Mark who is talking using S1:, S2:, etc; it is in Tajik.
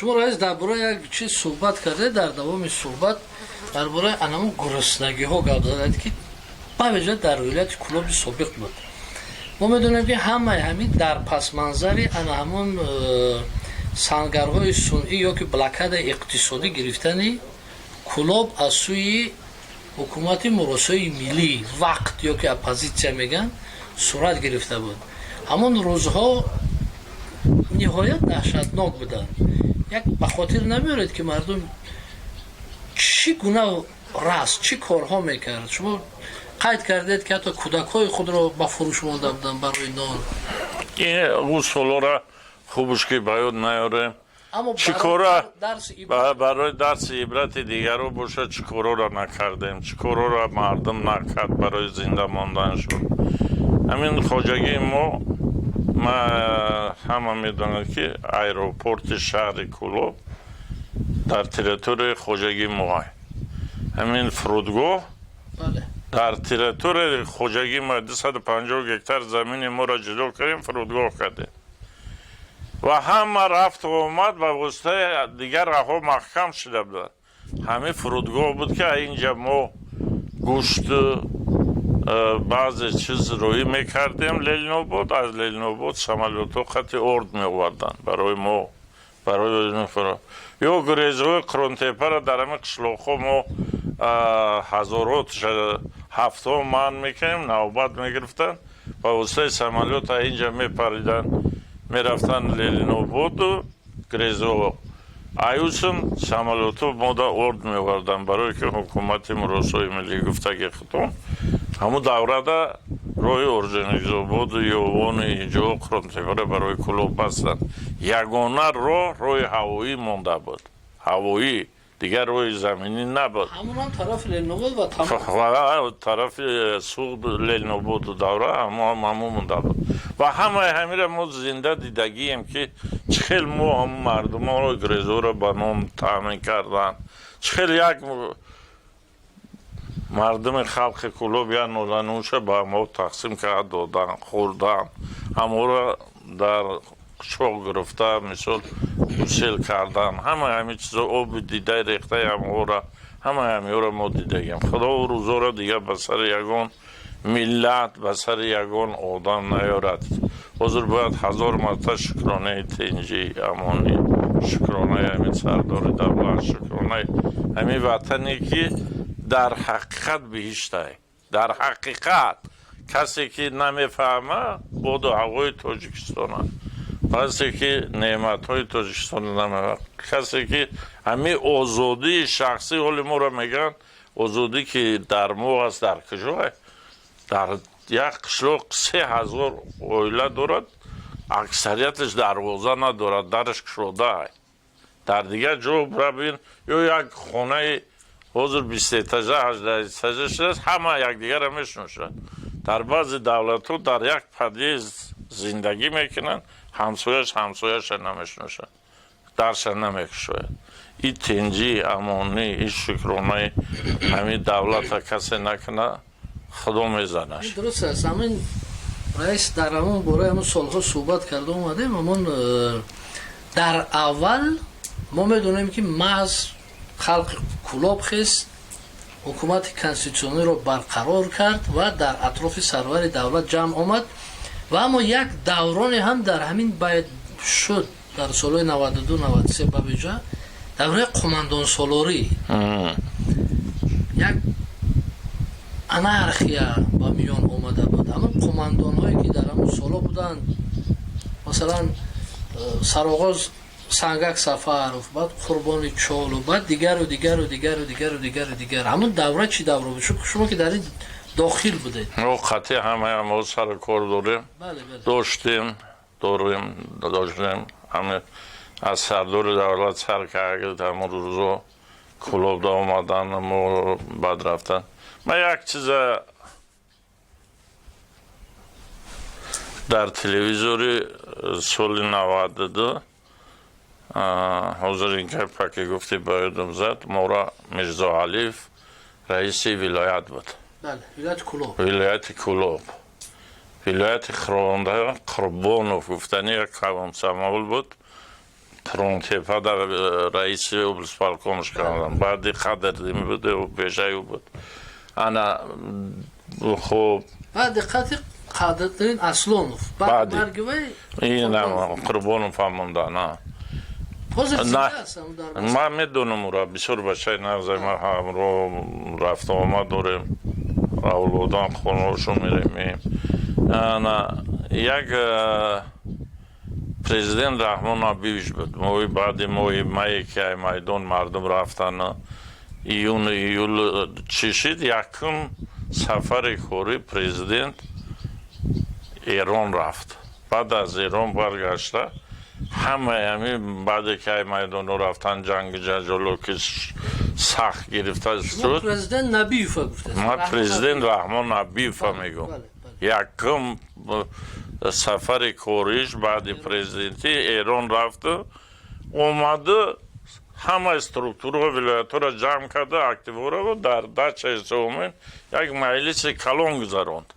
S1: Шумо, раис, дар бораи як чиз суҳбат кардед, дар давоми суҳбат дар бораи анамун гуруснагиҳо гап задед, ки бавижа дар вилояти Кӯлоби собиқ буд. Мо медонем, ки ҳамаи ҳамин дар пасманзари ана ҳамун сангарҳои сунъӣ ё ки блокадаи иқтисодӣ гирифтани Кӯлоб аз сӯи ҳукумати муросои миллӣ вақт ё ки оппозитсия мегӯянд сурат гирифта буд. Ҳамон рӯзҳо ниҳоят даҳшатнок буданд. Як ба хотир намеоред, ки мардум чӣ гуна раст, чӣ корҳо мекард? Шумо қайд кардед, ки ҳатто кӯдакҳои худро ба фурӯш монда буданд барои нон.
S2: Ин ӯ солҳоро хубш ки ба ёд наёрем. Чӣ кора барои дарси ибрати дигаро бошад, чӣ корора накардем, чӣ корора мардум накард барои зинда монданшон. Ҳамин хоҷагии мо, ма ҳама медонад, ки аэропорти шаҳри Кӯлоб дар территорияи хоҷагии мо. Ҳамин фурудгоҳ дар территорияи хоҷагии мо, 250 гектар замини моро ҷудо кардем, фурудгоҳ кардем ва ҳама рафту омад ба воситаи дигар роҳҳо маҳкам шуда буданд. Ҳамин фурудгоҳ буд, ки инҷа мо гӯшту баъзе чиз роҳӣ мекардем Ленинобод, аз Ленинобод самолётҳо хати орд меоварданд барои мо, барои ё гурезҳои Қурунтепаро дар ҳамин қишлоқҳо мо ҳазорҳо ҳафтаҳо манъ мекардем, навбат мегирифтанд, ба воситаи самолёт инҷа мепариданд, мерафтанд Ленинободу грезҳо аюсум самолётҳо мода орд меоварданд, барое ки ҳукумати муросои миллӣ гуфтаги худон ҳамун даврада роҳи Орджоникидзеободу Ёвону инҷо Қурунтепара барои Кӯлоб бастанд. Ягона роҳ роҳи ҳавоӣ монда буд, ҳавоӣ, дигар роҳи заминӣ набуд.
S1: Ҳамонам тарафи Ленинобод ва
S2: тарафи Суғд, Ленинободу давра ҳамон монда буд ва ҳамаи ҳамира мо зинда дидагием, ки чӣ хел мо ҳамун мардуморо грезоро ба нон таъмин карданд, чӣ хел як мардуми халқи Кӯлоб як ноланӯша ба мо тақсим кард, додан, хӯрдан, ҳаморо дар қучоқ гирифта, мисол, гусел кардан, ҳамаи ҳамин чизо, оби дидаи рехтаи ҳаморо, ҳамаи ҳамиҳоро мо дидагем. Худо рӯзоро дигар ба сари ягон миллат, ба сари ягон одам наёрад. Ҳозир бояд ҳазор марта шукронаи тинҷӣ, амонӣ, шукронаи ҳамин сардори давлат, шукронаи ҳамин ватане, ки дар ҳақиқат биҳиштай. Дар ҳақиқат касе ки намефаҳма боду ҳавои Тоҷикистона, касе ки неъматҳои Тоҷикистона намефаҳма, касе ки ҳамин озодии шахсӣ ҳоли моро мегӯянд, озодӣ ки дар мо аст, дар куҷое? Дар як қишлоқ 3000 оила дорад, аксарияташ дарвоза надорад, дараш кушода. Дар дигар ҷо бирабин, ё як хонаи ҳозир бистэтажа, ҳаждаэтажа шудааст, ҳама якдигарро мешиносанд. Дар баъзе давлатҳо дар як подъезд зиндагӣ мекунанд, ҳамсояш ҳамсояша намешиносад, дарша намекушояд. И тинҷӣ, амонӣ, и шукронаи ҳамин давлата касе накунад, Худо мезанаш.
S1: Дуруст аст. Ҳамин, раис, дар ҳамон бораи ҳамон солҳо суҳбат карда омадем. Ҳамон дар аввал мо медонем, ки маҳз халқи Кӯлоб хест, ҳукумати конститутсиониро барқарор кард ва дар атрофи сарвари давлат ҷамъ омад. Ва аммо як давроне ҳам дар ҳамин байт шуд, дар солҳои 92, 93, бавижа давраи қумандонсолорӣ, як анархия ба миён омада буд. Ҳамон қумандонҳое, ки дар ҳамон солҳо буданд, масалан, сароғоз Сангак Сафаров, баъд Қурбони Чолу, баъд дигару дигару дигару дигару дигару дигар. Ҳамон давра чӣ давра буд? Шумо ки дар ин дохил будед.
S2: Мо қатъи ҳамаи мо сари кор дорем, доштем, дорем, доштем. Ҳама аз сардори давлат сар кард, ҳамон рӯзо Кӯлобда омадан, мо баъд рафтан. Ман як чиза дар телевизори соли 92, ҳозир ин гапа ки гуфтӣ, ба ёдам зад. Мора Мирзоалиев раиси вилоят буд, вилояти Кӯлоб, вилояти Хиронда Қурбонов гуфтани як комсомол буд. Қурғонтепада раиси облисполкомш кардам. Баъди Қадрдин буд, пешаю буд. Ана, хуб.
S1: Баъди қатли Қадриддин Аслонов.
S2: Баъди.
S1: Марги вай.
S2: Ина Қурбонов ҳам монда, на.
S1: Ҳозир
S2: На.
S1: зинда аст ҳам дар Москва.
S2: Ман медонам ӯра, бисёр бачаи нағзе, ма ҳамроҳ рафту омад дорем, авлодан хонаошон мерем. Ана, як президент Раҳмон Набиевич буд. Моҳи баъди моҳи мае ки ай майдон мардум рафтан, июну июл чӣ шид, якум сафари корӣ президент Эрон рафт. Баъд аз Эрон баргашта, ҳамаи ҳамин баъде ки ай майдонҳо рафтан, ҷанги ҷанҷоло ки сахт гирифта
S1: Шумо
S2: шуд.
S1: президент Набиева гуфтед.
S2: Ман президент Раҳмон Набиева мегӯм.
S1: Бале, бале.
S2: Якум сафари кориш баъди президентӣ Эрон рафту омаду, ҳамаи структураҳо вилоятҳоро ҷамъ карда, активҳоро, дар дачаи Сомин як маҷлиси калон гузаронд.